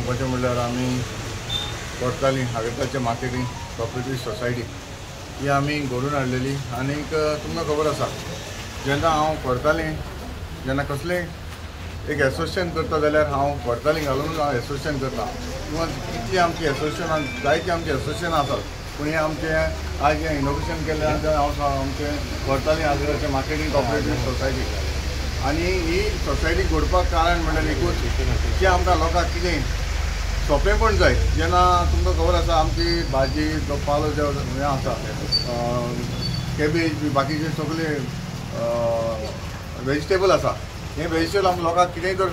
म्हणपाचें म्हणल्यार आमी करताली आगरतलाचे मार्केटींग कॉपरेटीव सोसायटी ही आमी घडोवन हाडलेली. आनीक तुमकां खबर आसा जेन्ना हांव करताली जेन्ना कसलें एक एसोसिएशन करता जाल्यार हांव करताली घालून हांव एसोसिएशन करता. किंवा कितली आमची एसोसिएशन जायती आमची एसोसिएशन आसात, पूण हें आमचें आज हें इनोग्रेशन केल्लें हांव आमचें करताली आगरतलाचें मार्केटींग कॉपरेटीव सोसायटी. आनी ही सोसायटी घडपाक कारण म्हणल्यार एकूच की आमकां लोकांक कितें सोंपेंपण जाय. जेन्ना तुमकां खबर आसा आमची भाजी जो पालो जो हें आसा कॅबेज बाकीचे सगळे वेजिटेबल आसा, हें वेजिटेबल आमकां लोकांक कितेंय तर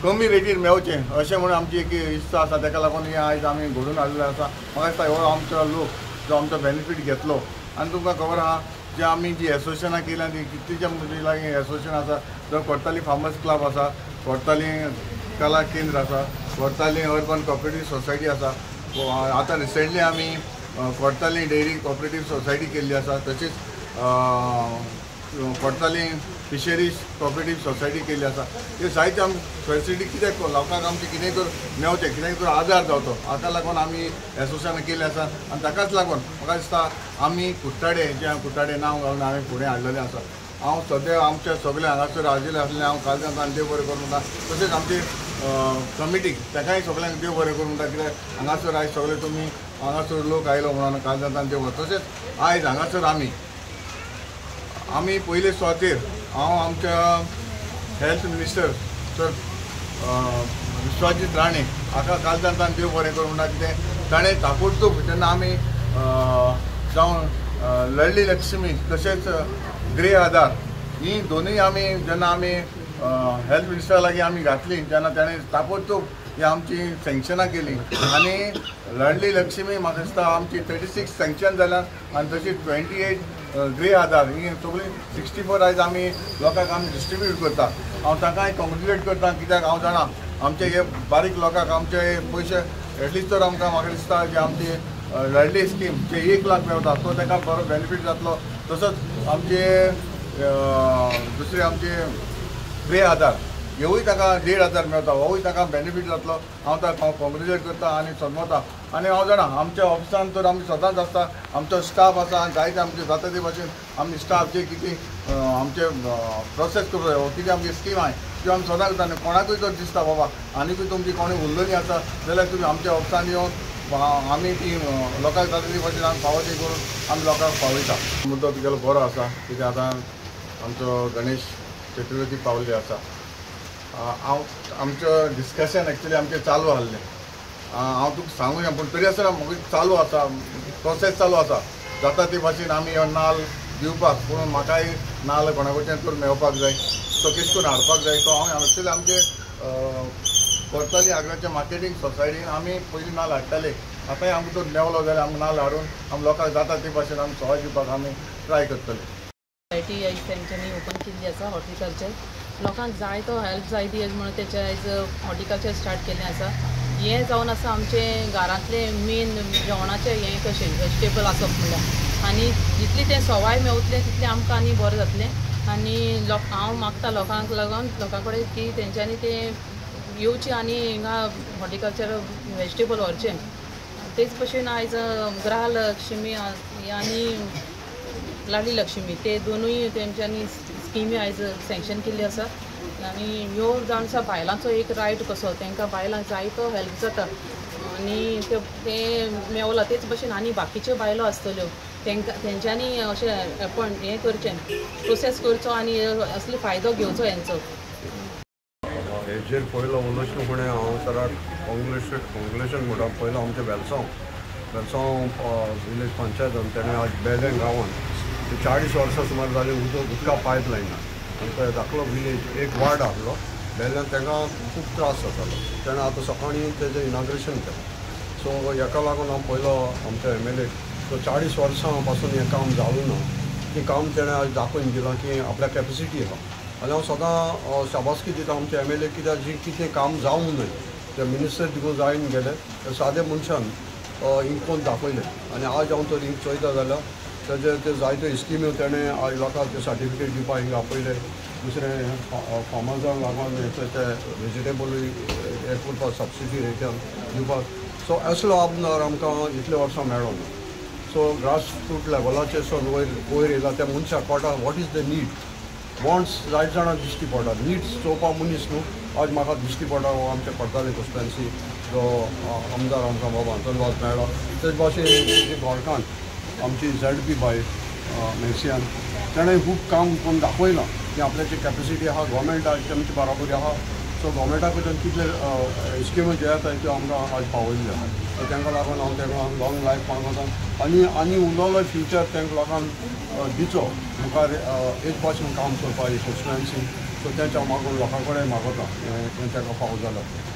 कमी रेटीर मेळचें अशें म्हणून आमची एक इत्सा आसा. ताका लागून हें आयज आमी घडोवन हाडलेलें आसा. म्हाका दिसता हो आमचो लोक जो आमचो बेनिफीट घेतलो. आनी तुमकां खबर आहा जे आमी जी एसोसिएशनां केल्या ती कितलीच्या म्हणजे लागीं एसोसिएशन आसा, जो कोर्ताली फार्मर्स क्लब आसा, कोर्ताली कला केंद्र आसा, कोर्ताली अर्बन कॉपरेटीव सोसायटी आसा. आतां रिसेंटली आमी कोर्ताली डेयरी कॉपरेटीव सोसायटी केल्ली आसा, तशीच कोर्ताली फिशरीज कॉपरेटीव सोसायटी केल्ली आसा. हे जायते आमकां फेसिलिटी कित्याक लोकांक आमचें कितेंय तर मेवचें, कितेंय तर आदार जावचो हाका लागून आमी एसोसिएशन केल्लें आसा. आनी ताकाच लागून म्हाका दिसता आमी कुट्टाडे जे कुट्टाडे नांव घालून हांवें फुडें हाडलेलें आसा. हांव सद्या आमच्या सगळे हांगासर आजिल्ले आसले हांव कालच्यान देव बरें करूं म्हणटा. तशेंच आमची कमिटीक ताकाय सगळ्यांक देव बरें करूं म्हणटा, कित्याक हांगासर आयज सगळे तुमी हांगासर लोक आयलो म्हणून कालच्यान देव बरें. तशेंच आयज हांगासर आमी आमी पयले सुवातेर हांव आमच्या health minister sir Vishwajit Rane हाका कालच्यान देव बरें करूं म्हणटा, कितें ताणें ताबडतोब जेन्ना आमी जावं लडली लक्ष्मी तशेंच ग्रे आधार ही दोनूय आमी जेन्ना आमी हेल्थ मिनिस्टरा लागीं आमी घातली तेन्ना ताणें ताबडतोब ही आमची सँक्शनां केली. आनी लाडली लक्ष्मी म्हाका दिसता आमची 36 सँक्शन जाल्या आनी तशीच 28 ग्रे आधार ही सगळी 64 आयज आमी लोकांक आमी डिस्ट्रिब्यूट करता. हांव तांकांय कॉंग्रेच्युलेट करता, कित्याक हांव जाणा आमचे हे बारीक लोकांक आमचे पयशे एटलिस्ट तर आमकां म्हाका दिसता जे आमची लाडली स्कीम जे 1 लाख मेळटा तो ताका बरो बेनिफीट जातलो. तसोच आमचे दुसरे आमचे ग्रे आधार हेवूय ताका 1,500 मेळटा, होवूय ताका बेनिफीट जातलो. हांव ताका कॉंग्रेच्युलेट करता आनी समजता. आनी हांव जाणा आमच्या ऑफिसान तर आमी सदांच आसता, आमचो स्टाफ आसा आनी जायते आमचे जाता ते भाशेन आमी स्टाफ जे कितें आमचे प्रोसेस करता कितें आमची स्कीम आहाय त्यो आमी सदांच करता. आनी कोणाकूय जर दिसता बाबा आनीकूय तुमची कोणी उरलेली आसा जाल्यार तुमी आमच्या ऑफिसान येवन आमी ती लोकांक जाता ते भाशेन आमी पावती करून आमी लोकांक पावयता. मुद्दो तुगेलो बरो आसा, कित्याक आतां आमचो गणेश चतुर्थी पावल्ली आसा. हांव आमचो डिस्कशन एक्चुली आमचें चालू आहलें, हांव तुका सांगूया पूण तरी आसतना म्हाका चालू आसा, प्रोसेस चालू आसा. जाता ते भाशेन आमी हो नाल्ल दिवपाक, पूण म्हाकाय नाल्ल कोणा कडच्यान तर मेळपाक जाय, तो केश करून हाडपाक जाय. तो हांव एक्चुली आमचे कोर्ताली आगराच्या मार्केटींग सोसायटीन आमी पयलीं नाल्ल हाडटाले, आतांय आमकां तो मेवलो जाल्यार आमकां नाल्ल हाडून आमी लोकांक जाता ते भाशेन आमी सवाय दिवपाक आमी ट्राय करतले. सोसायटी आयज तेंच्यांनी ओपन केल्ली आसा हॉर्टिकल्चर, लोकांक जाय तो हेल्प जाय ती म्हणून तेचे आयज हॉर्टिकल्चर स्टार्ट केल्लें आसा. हें जावन आसा आमचें घरांतलें मेन जेवणाचें हें कशें वेजिटेबल आसप म्हणल्यार, आनी जितलें तें सवाय मेवतलें तितलें आमकां आनी बरें जातलें. आनी लोक हांव मागता लोकांक लागून लोकां कडेन की तेंच्यांनी तें येवचें आनी हिंगा हॉर्टिकल्चर वेजिटेबल व्हरचें. तेच भशेन आयज गृहलक्ष्मी आनी लाडली लक्ष्मी ते दोनूय तेंच्यांनी स्किमी आयज सँक्शन केल्ली आसा. आनी ह्यो जावन आसा बायलांचो एक रायट कसो, तांकां बायलांक जायतो हेल्प जाता आनी ते मेवला. तेच भशेन आनी बाकीच्यो बायलो आसतल्यो तांकां तेंच्यांनी अशें एपॉयंट हें करचें, प्रोसेस करचो आनी असले फायदो घेवचो हेंचो. हेजेर पयलो उलोवचें फुडें हांव सराक कॉंग्रेच्युलेशन म्हणटा. पयलो आमचें वेलसांव विलेज पंचायतान तेणें आज बेलें गांवान 40 वर्सां सुमार जालीं उदका पायप लायन ना. आनी तो धाकलो विलेज एक वार्ड आहलो बेल्यान तांकां खूब त्रास जातालो. तेणें आतां सकाळीं तेजें इनाग्रेशन केलें. सो हेका लागून हांव पयलो आमच्या एम एल एक तो 40 वर्सां पासून हें काम जालें ना, तें काम तेणें आज दाखोवन दिलां की आपल्या कॅपेसिटी आहा. आनी हांव सदां शाबासकी दिता आमच्या एम एल ए, कित्याक जी कितें काम जावंक न्हय ते मिनिस्टर तिगून जायन गेले त्या साद्या मनशान इंकोन दाखयलें. आनी आज हांव तर हिंग चोयता जाल्यार तेजे ते जायत्यो स्किम्यो तेणें आज लोकांक ते सर्टिफिकेट दिवपाक हिंगा आपयले. दुसरें फार्मर्सांक लागून ते वेजिटेबलूय हें करपाक सबसिडी रेटान दिवपाक. सो असलो आमदार आमकां इतले वर्सां मेळो ना. सो ग्रास रूट लेवलाचेर सावन वयर वयर येयला त्या मनशाक कळटा what is the need. Wants जायत जाणां दिश्टी पडटा, निड्स चोवपाक मनीस न्हू. आज म्हाका दिश्टी पडटा हो आमच्या करताले कॉन्स्टिट्युएन्सी जो आमदार आमकां बाबा आंतोन वाज मेळ्ळो. तेच भाशेन गोरकान आमची झेड पी बाय मेसियान ताणें खूब काम करून दाखयलां की आपल्याची कॅपेसिटी आहा, गोवोरमेंट आज आमची बराबरी आहा. सो गोवोरमेंटा कडच्यान कितले स्किमी ज्यो येता त्यो आमकां आज पावयल्ल्यो आहा. सो तांकां लागून हांव तांकां लॉंग लायफ मागता आनी आनी उरलेलो फ्युचर तांकां लोकांक दिचो मुखार एक भाशेन काम करपाक कॉन्स्टिट्युएन्सी. सो तेंच हांव मागून लोकां कडेन मागता हें ताका फावो जालां.